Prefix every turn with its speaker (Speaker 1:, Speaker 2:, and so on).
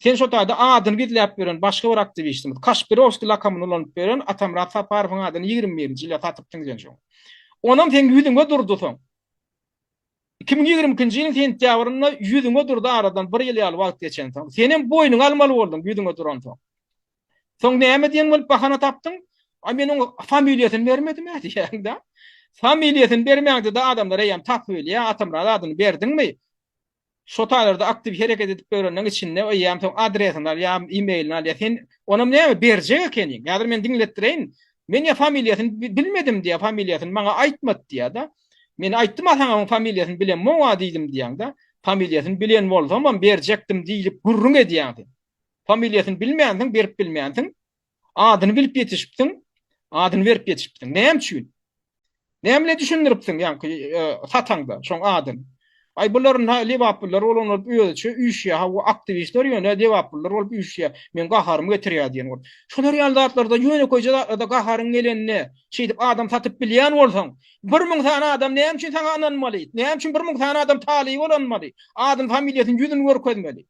Speaker 1: Sen şo taýda adyny gizläp ýören başga bir aktiwistimiz, Kaşpirowskiý lakamyny ulanyp ýören Atamyrat Saparowyň adyny 21-nji ýylda satypdyň sen şoňa. Onam seň ýüzüňe durdy soň. 2022-nji ýylyň sentýabrynda ýüzüňe durdy aradan bir ýyl ýaly wagt geçensoň. Senem boýnuňa almaly bolduň ýüzüňe duransoň. Soň näme diýen bolup bahana tapdyň? Aý men oňa familiýasyny bermedim-ä diýýäň-dä. Familiýasyny bermäňde-de adamlar eýýäm tapyp bilýär, Atamyrat adyny berdiňmi? Şo taýlarda aktiw hereket edip ýörenleň içinde eýýäm soň adresini alýar, e-mailini alýar. Sen onam näme berjek ekeniň? Häzir men diňletdireýin. Men ýa familiýasyny bilmedim diýýär, familiýasyny maňa aýtmady diýýär-de. Men aýtdym-a saňa oň familiýasyny bilemok-a diýdim diýýäň-de. Familiýasyny bilen bolsamam berjekdim diýlip gürrüň edýäň sen. Familiýasyny bilmänsiň, berip bilmänsiň. Adyny bilip ýetişipsiň, adyny berip ýetişipsiň. Näme üçin? Näme bilen düşündiripsiň ýaňky sataňda şoň adyny? Aý bular ynha lebaplylar bolan bolup özüçe üýşýär, hawa aktiwistler ýöne lebaplylar bolup üýşýär, meň gaharymy getirýär diýen bolup. Şolar ýaly zatlarda ýönekeýje zatlarda gaharyň gelende şeýdip adam satyp bilýän bolsaň, 1000 sany adam näme üçin saňa ynanmaly? Näme üçin 1000 sany adam talyp bolanmaly? Adyny, familiýasyny, ýüzüni görkezmeli?